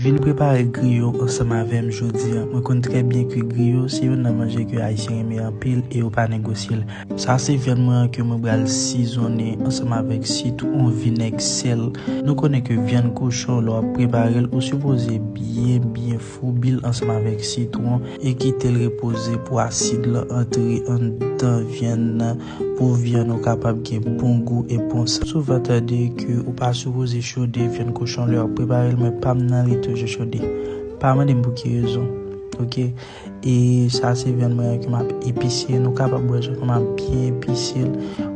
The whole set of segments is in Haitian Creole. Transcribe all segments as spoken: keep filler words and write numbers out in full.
Vin prepare griyo ansanm avè m jodi a. Mwen konn trè byen ke griyo se youn nan manje ke Ayisyen renmen anpil e yo pa negosye l. Sa se vyann mwen an ke mwen pral sizonnen ansanm avèk sitwon, vinèg, sèl. Nou konnen ke vyann kochon, lè w ap prepare l, ou sipoze byen, byen foubi l ansanm avèk sitwon e kite l repoze pou asid lan antre anndan vyann nan, pou vyann ou kapab gen bon gou e bon san. Souvan tande ke ou pa sipoze chode vyann kochon lè w ap prepare l, men pa m nan li toujou chode. Pa mande m pou ki rezon. Oke? E sa se vyann mwen an ke m ap epise. Nou kapab wè jan ke m ap byen epise l.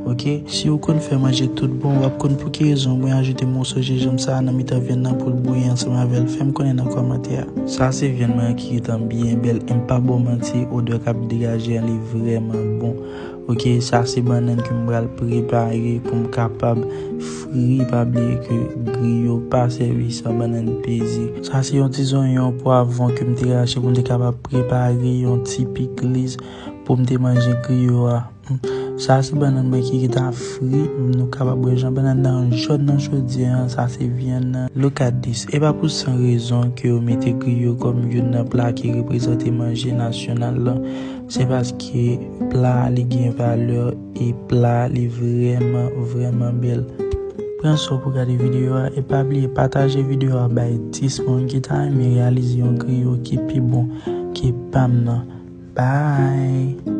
Oke? Si ou konn fè manje tout bon, w ap konn pou ki rezon mwen ajoute moso jenjanm sa a nan mitan vyann nan pou l bouyi ansanm avè l. Fè m konnen nan kòmantè a. Sa se vyann mwen an ki gentan byen bèl. E m pa ba w manti, odè k ap degaje an, li vrèman bon. Oke, sa se bannann ke m pral prepare pou m kapab fri. Pa bliye ke griyo pa sèvi san bannann peze. Sa se yon ti zonyon, pwavwon ke m te rache pou m te kapab prepare yon ti pikliz pou m te manje griyo a. Sa se bannann mwen ki gentan fri. Nou kapab wè jan bannann nan jòn nan jodi a. Sa se vyann nan. Look at this. E pa pou san rezon ke yo mete griyo kòm youn nan pla ki reprezante manje nasyonal lan. Se paske pla a li gen valè e pla a li vrèman, vrèman bèl. Pran swen w pou gade videyo a e pa bliye pataje videyo a bay dis moun ki ta renmen reyalize yon griyo ki pi bon ke pa m nan. Bye!